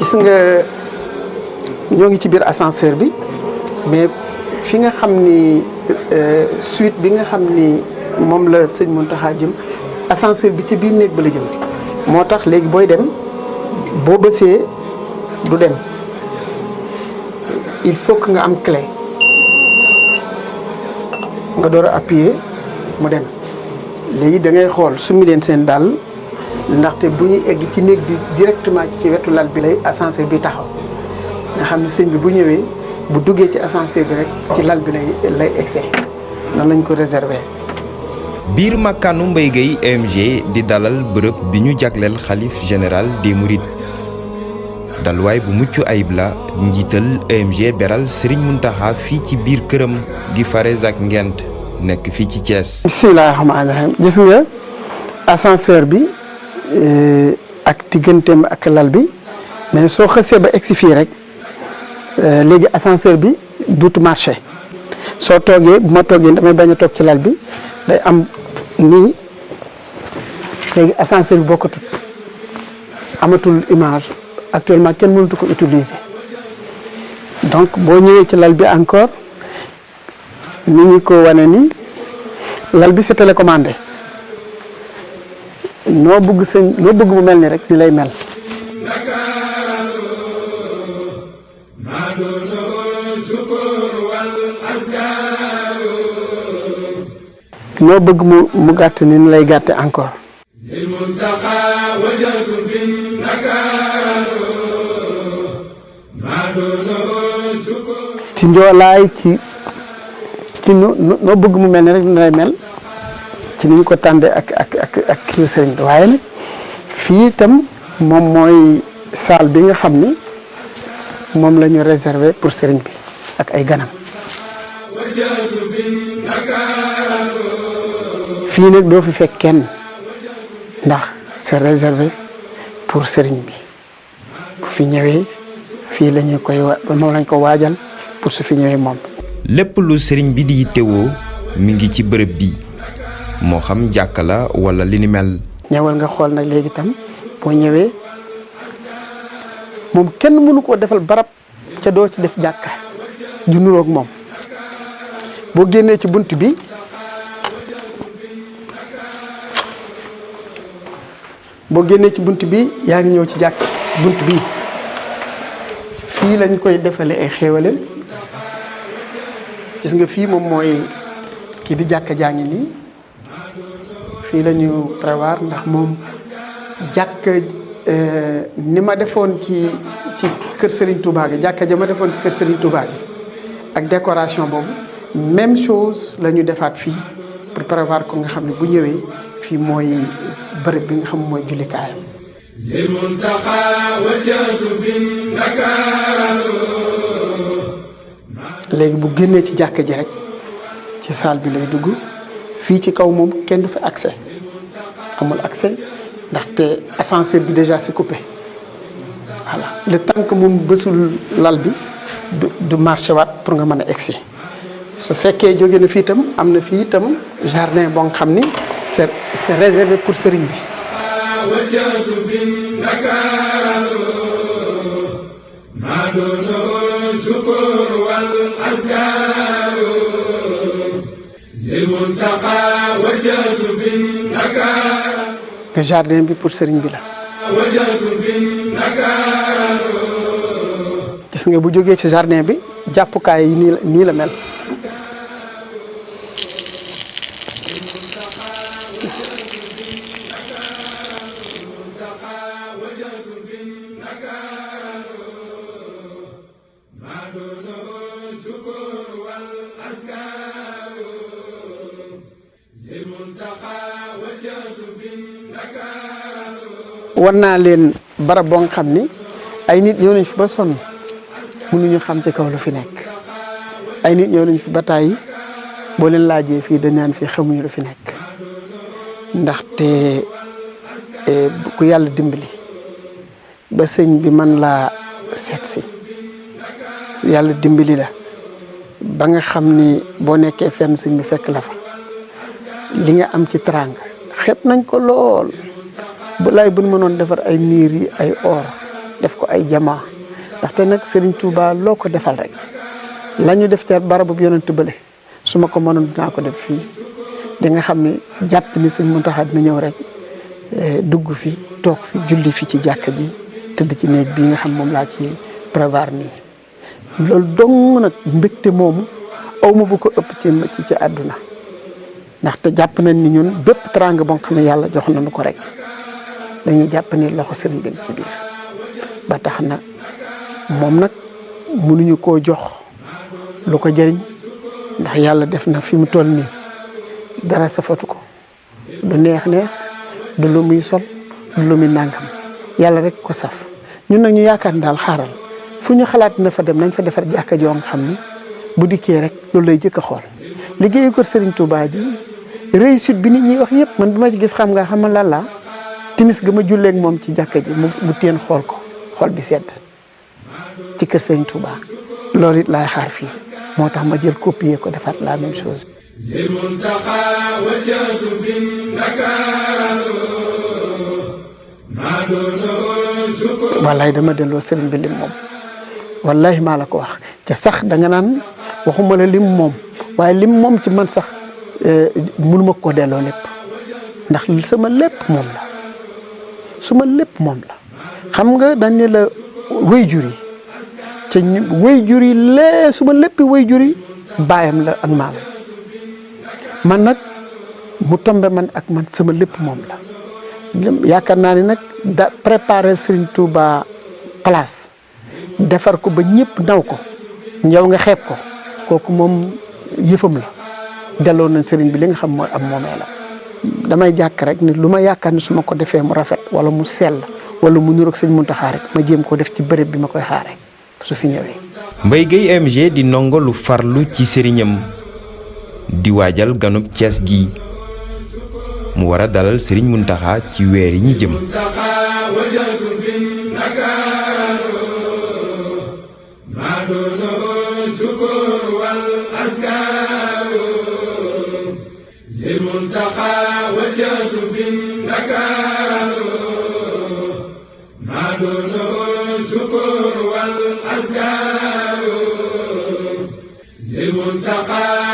gis nga ñoo ngi ci biir ascenseur bi mais fi nga xam ni suite bi nga xam ni moom la sëñ Mountakha jëm ascenseur bi ci biir néeg ba la jëm moo tax léegi booy dem boo bësee du dem il faut que nga am clé nga door a appuyer mu dem léegi da ngay xool summi leen seen dàll ndaxte bu ñuy egg ci néeg bi directement ci wetu lal bi lay ascenseur bi taxaw nga xam ne sëñ bi bu ñëwee bu duggee ci ascenseur bi rek ci lal bi lay egsee noonu lañ ko réserver. biir makkaanu Mbaye Gueye EMG di dalal bërëb bi ñu jagleel xalif général des mourides dalwaay bu mucc ayib la njiital EMG beral Serigne Mountakha fii ci biir këram gi fare ak Ngent nekk fii ci Thiès. bismillaahi rahmaani rahiim gis nga ascenseur bi ak digganteem ak lal bi mais soo xësee ba egsi fii rek léegi ascenseur bi duutu marché soo toogee bu ma toogee damay bañ a toog ci lal bi day am nii léegi ascenseur bi bokkatut amatul image actuellement kenn mënatu ko utiliser donc boo ñëwee ci lal bi encore ni ñu ko wane ni lal bi c'est télécommandé noo bëgg mu mel ni rek ni lay mel. noo bëgg mu gàtt ni lay gàtte encore. ci njoolaay ci noo bëgg mu mel ni rek ni lay mel ci ni ñu ko tàndee ak kii sëriñ bi waaye nag fii itam moom mooy salle bi nga xam ni moom la ñu réservé pour sëriñ bi ak ay ganam. fii nag doo fi fekk kenn ndax c'est réservé pour sëriñ bi bu fi ñëwee fii la ñu koy moom lañ ko waajal pour su fi ñëwee moom. lépp lu sëriñ bi di yittewoo mi ngi ci bërëb bi moo xam jàkka la wala li ni mel. ñëwal nga xool nag léegi tam boo ñëwee moom kenn mënu koo defal barab ca doo ci def jàkka ju nuroog moom boo génnee ci bunt bi. boo génnee ci bunt bi yaa ngi ñëw ci jàkk bunt bi fii lañ koy defalee ay xéewalem gis nga fii moom mooy kii di jàkka jaa ngi nii fii la ñu prévoir ndax moom jàkk ni ma defoon ci kër Serigne Touba gi jàkka ja ma defoon ci kër Serigne Touba gi ak décoration boobu même chose la ñu defaat fii pour prévoir ko nga xam ne bu ñëwee fii mooy bërëb bi nga xam mooy jullikaayam. léegi bu génnee ci jàkka ji rek ci salle bi lay dugg fii ci kaw moom kenn du fi accès amul accès ndaxte ascenseur bi déjà c'est coupé voilà le temps que moom bësul lal bi du marché waat pour nga mën a egsi su fekkee jóge na fii itam am na fii itam jardin boo nga xam ni c'est réservé pour sëriñ bi. nga jardin bi pour sëriñ bi la. gis nga bu jógee ci jardin bi jàppukaay yi nii la mel. war naa leen barab boo nga xam ni ay nit ñëw nañ fi ba sonn mënuñu xam ci kaw lu fi nekk ay nit ñëw nañ fi ba tàyyi boo leen laajee fii dañ naan fii xamuñu lu fi nekk ndaxte ku yàlla dimbali ba sëñ bi man laa seet si yàlla dimbali la ba nga xam ni boo nekkee fenn sëñ bi fekk la fa li nga am ci teraanga xeeb nañ ko lool bu laay buñ mënoon defar ay miir yi ay or def ko ay jamaa ndaxte nag Serigne Touba loo ko defal rek la ñu def ca barabu yonent bële su ma ko mënoon dinaa ko def fii di nga xam ne jàpp ni Serigne Mountakha dina ñëw rek dugg fi toog fi julli fi ci jàkka ji tëdd ci néeg bii nga xam moom laa ci prévoir nii loolu dong nag mbégte moomu awma bu ko ëpp ci àdduna ndaxte jàpp nañ ni ñun bépp trang boo xam ne yàlla jox nañu ko rek dañuy jàpp ni loxo sëriñ bi ci biir ba tax na moom nag mënuñu koo jox lu ko jëriñ ndax yàlla def na fi mu toll nii dara safatu ko du neex du lu muy sol du lu muy nàngam yàlla rek ko saf ñun nag ñu yaakaar ni daal xaaral fu ñu xalaat na fa dem nañ fa defar jàkka joo nga xam ni bu dikkee rek loolu lay jëkk a xool liggéeyu ko Serigne Touba ji réussite bi nit ñi wax yëpp man bi ma ci gis xam lan la timis ga ma julleeg moom ci jàkka ji mu teen xool ko xool bi sedd ci kër Serigne Touba loolu it laay xaar fii moo tax ma jël copier ko defaat la même chose. wallaay dama delloo Serigne bi lim moom wallahi maa la ko wax te sax da nga naan waxuma la lim moom waaye lim moom ci man sax mënuma ko delloo lépp ndax sama lépp moom la suma lépp moom la xam nga dañ ne la waajur yi te waajur yi lee suma léppi waajur yi baayam la ak maam man nag mu tombe man ak man sama lépp moom la yaakaar naa ni nag da préparer Serigne Touba place defar ko ba ñëpp naw ko ñëw nga xeeb ko kooku moom yëfam la delloo nañ Serigne bi li nga xam mooy am moomee la damay jàkk rek ni lu ma yaakaar ni su ma ko defee mu rafet wala mu sell wala mu niroog Serigne Mountakha rek ma jéem ko def ci bërëb bi ma koy xaare su fi ñëwee. Mbaye Gueye MG di ndongo lu farlu ci sëriñam di waajal ganub Cees gi mu war a dalal Serigne Mountakha ci weer yi ñu jëm. للمنتقى